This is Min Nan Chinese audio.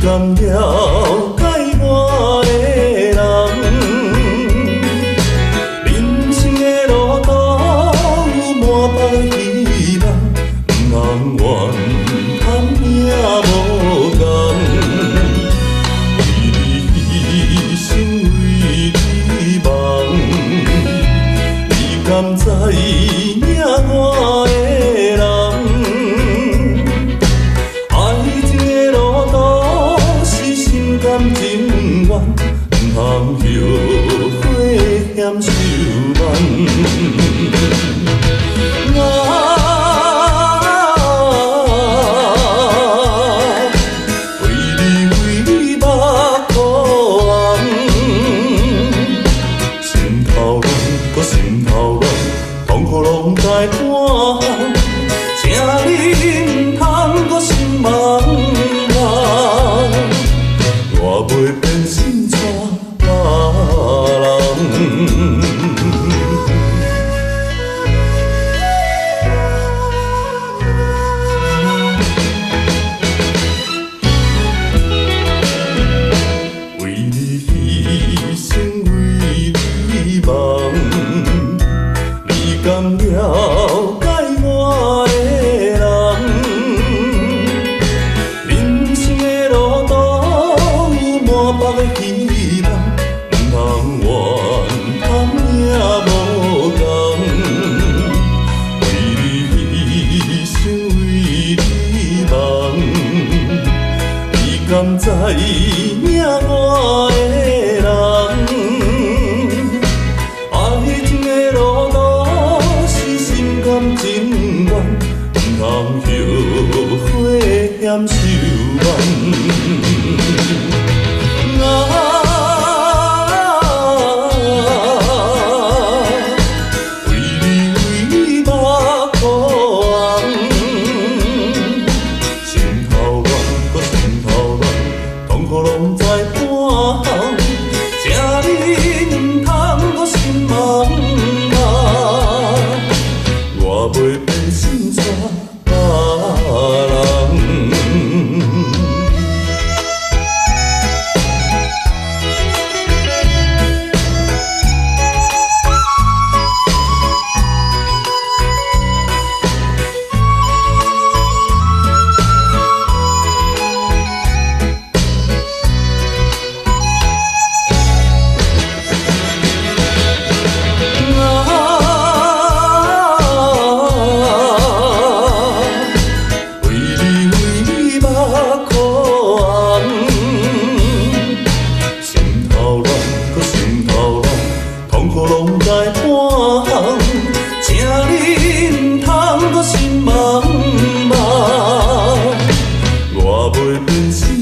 敢了解我的人？人生的路途有滿腹的希望，毋通怨叹命無仝。為你犧牲，為你夢，你敢知影我的人？愛情的路途是心甘情願，毋通後悔嫌傷慢。啊，為你為你目眶紅，心頭亂，閣心頭亂，痛苦攏在半項，請你毋通閣失望啊！我袂變心娶別人。為你犧牲，為你夢，你敢了解我的人？人生的路途有滿腹的希望，毋通怨叹命無仝。為你犧牲，為你夢，你敢知影我的人？愛情的路途是心甘情願，毋通後悔嫌傷慢。啊，為你為你目眶紅，心頭亂，閣心頭亂，痛苦攏在半項，請你毋通閣失望啊！我袂變心娶別人。啊，為你為你目眶紅，心頭亂，閣心頭亂，痛苦攏在半項，請你毋通閣失望啊！我袂變心。